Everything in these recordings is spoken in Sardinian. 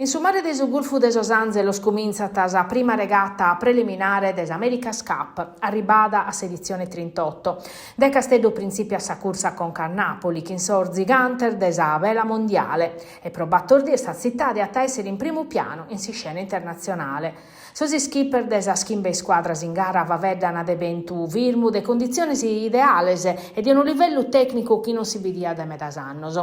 In su mare de su Gulfu de sos Ànzelos cumintzat sa prima regata preliminare de s'America's Cup, arribada a s'editzione trintoto. Dae Casteddu printzìpiat sa cursa conca a Nàpoli chin sos zigantes de sa vela mondiale e pro bator dies sa tzitade at a èssere in primu pianu in s'iscena internatzionale. Sos iskipper de sas chimbe iscuadras in gara faeddan de bentu firmu, de conditziones ideales e de unu livellu tècnicu chi non si bidiat dae medas annos.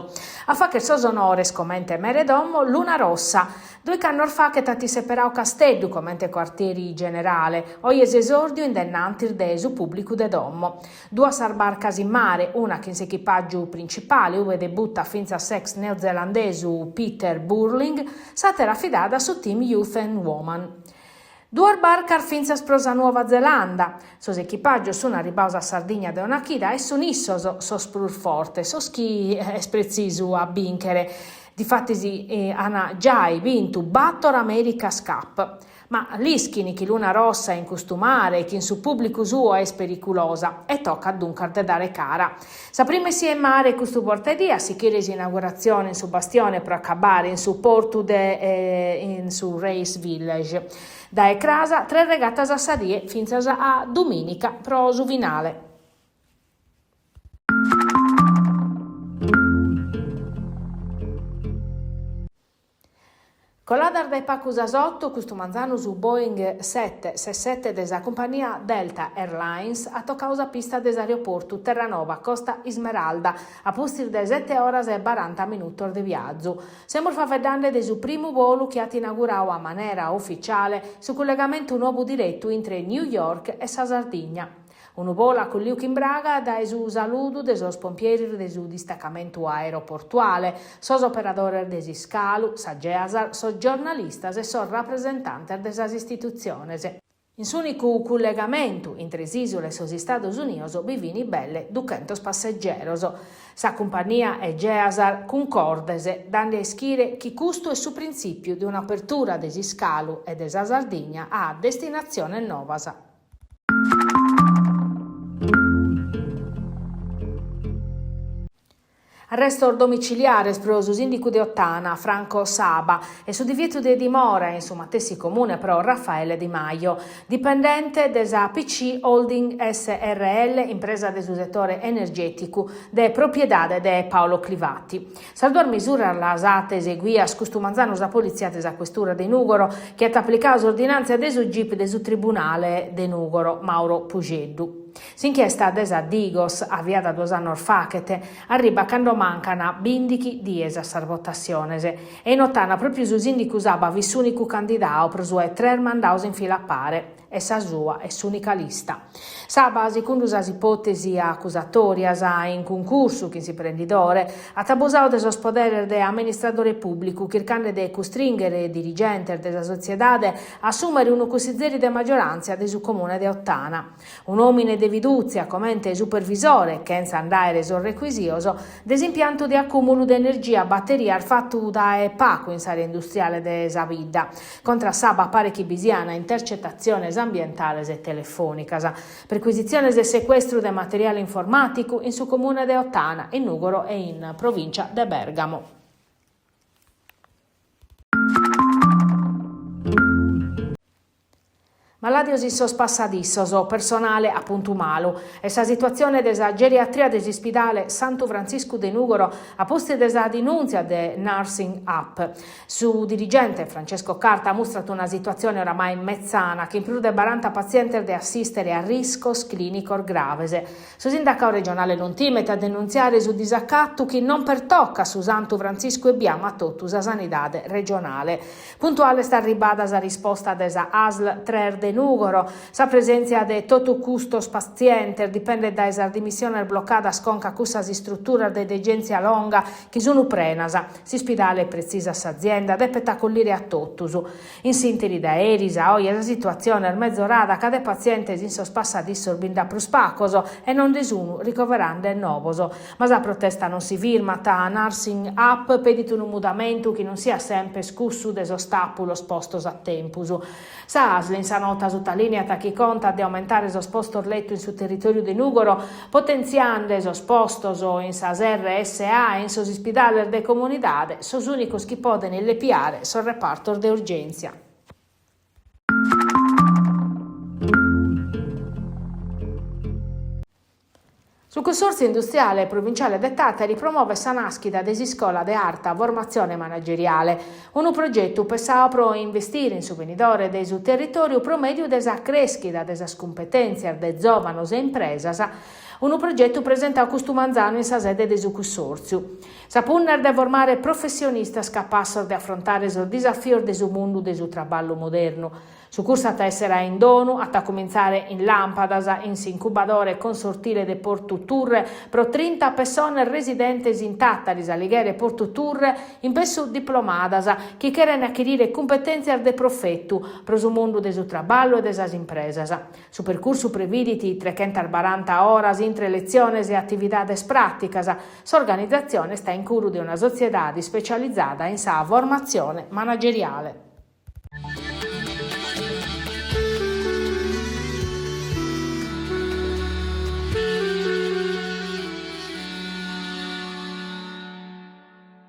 A fagher sos onores comente mere domo, Luna Rossa. Doich'annos faghet at isseperadu Casteddu comente cuartieri generale, oje s'esòrdiu in dennantis de su pùblicu de domo. Duas sas barcas in mare, una chin s'echipàgiu principale, ue debutat fintzas s'ex neozelandesu Peter Burling, s'àtera afidada a su team Youth and Woman. Duas barcas fintzas pro sa Nuova Zelanda. Sos echipàgios sunt arribados a Sardigna dae una chida e sunt issos sos prus fortes, sos chi est pretzisu a bìnchere. Difatis ant giai bintu bator America's Cup. Ma l'ischin chi Luna Rossa in custu mare e chin su pùblicu suo est periculosa e tocat duncas de dare cara. Sa prima essida in mare custu bortedì a sichire s'inauguratzione in su Bastione pro acabare in su portu de in su Race Village. Dae cras tres regatas a sa die fintzas a dumìnica pro su finale. Coladas dae pagu sas oto, custu manzanu su Boeing sete ses sete de sa cumpannia Delta Airlines at tocadu sa pista de s'aeroportu Terranova Costa Ismeralda a pustis de sete oras e baranta minutos de viazu. Semus faeddende de su primu bolu chi at inauguradu a manera uficiale su cullegamentu nobu diretu intre New York e sa Sardigna. Unu bolu acolliu chin braga dae su saludu de sos pompieris de su distacamentu aeroportuale, sos operadores de s'iscalu, sa Geasar, sos giornalistas e sos rapresentantes de sas istitutziones. In s'ùnicu cullegamentu intre s'ìsula e sos Istados Unidos bi fin belle duchentos passegeros. Sa cumpannia e Geasar cuncordes, dande a ischire chi custu est su printzìpiu de un'apertura de s'iscalu e de sa Sardigna a destinatziones novas. Arrestos domiciliares pro su sìndicu de Ottana, Franco Saba, e su divietu de dimora in su matessi comune pro Raffaele Di Maio, dipendente de sa PC Holding SRL, impresa de su setore energèticu de propiedade de Paolo Clivati. Sas duas misuras las at eseguias custu manzanu sa politzia de sa questura de Nùgoro, chi at aplicadu s'ordinàntzia de su gip de su tribunale de Nùgoro, Mauro Puxeddu. S'inchiesta de sa Digos, aviada duos annos faghet, arribat cando mancan bìndighi dies a sas votassiones. E in Ottana pròpiu su sìndicu Saba fit s'ùnicu candidadu pro su 'e tres mandados in fila a pare. E sa sua est s'ùnica lista. Saba, segundu sas ipòtesi acusatòrias, in cuncursu chin s'imprendidore, at abusadu de sos poderes de amministradore pùblicu chirchende de custrìnghere dirigentes de sa sotziedade a assùmere unu cussizeri de magioràntzia de su Comune de Ottana. Un'òmine de fidùtzia comente supervisore, chentza nd'àere sos recuisios, de s'impiantu de acùmulu de energia a baterias fatu dae pagu in s'àrea industriale de sa bidda. Contra a Saba paret chi bi sian intercetatziones ambientales e telefònicas, percuisitziones e secuestru de materiale informàticu in su comune de Ottana, in Nùgoro e in provìncia de Bèrgamo. Malàdios in sos passadissos, personale a puntu malu. Est sa situatzione de sa geriatria de s'ispidale Santu Frantziscu de Nùgoro a pustis de sa dinùntzia de Nursing Up. Su dirigente Francesco Carta mustrat una situatzione oramai metzana chin prus de baranta patzientes de assìstere a riscos clìnicos graves. Su sindacadu regionale non timet a denuntziare su disacatu chi non pertocat su Santu Frantziscu ebbia ma totu sa sanidade regionale. Puntuale est arribbada sa risposta de sa ASL tres de Nùgoro. Sa presèntzia de totu custos patzientes dipendet dae sas dimissiones blocadas conca a cussas istruturas de degèntzia longa chi sunt prenas. S'ispidale, pretzisat s'azienda, depet acollire a totus. In s'ìnteri dae eris a oje sa situatzione est mezorada ca de patzientes in sos passadissos bi nd'at prus pacos e non nde sun ricoverande nobos. Ma sa protesta non si firmat, Nursing Up pedit unu mudamentu chi non siat semper cussu de sos tàpulos postos a tempus. Sa ASL in sa nota. nota sutalìniat chi contat de aumentare sos postos letu in su territòriu de Nùgoro, potentziande sos postos in sas RSA e in sos ispidales de comunidade, sos ùnicos chi podent illepiare sos repartos de urgèntzia. Su Cussòrtziu Industriale Provinciale de Tàtari promovet sa nàschida de s'Iscola de Arta Formatzione Manageriale, unu progetu pessadu pro investire in su benidore de su territòriu pro mèdiu de sa crèschida de sas cumpetèntzias de zòvanos e impresas, unu progetu presentadu custu manzanu in sa sede de su Cussòrtziu. Sa punna est de formare professionistas capassos de afrontare sos disafios de su mundu de su traballu modernu. Su cursu at a èssere a indonu, at a cumintzare in làmpadas in s'incubadore consortile de Portu Turre pro trinta pessones residentes in Tàtari, S'Alighera e Portu Turre, in pessu diplomadas, chi cherent achirire cumpetèntzias de profetu pro su mundu de su traballu e de sas impresas. Su percursu previdit trechentasbaranta oras intre letziones e atividades pràticas. S'organizatzione est a incuru de una sotziedade ispecializada in sa formatzione manageriale.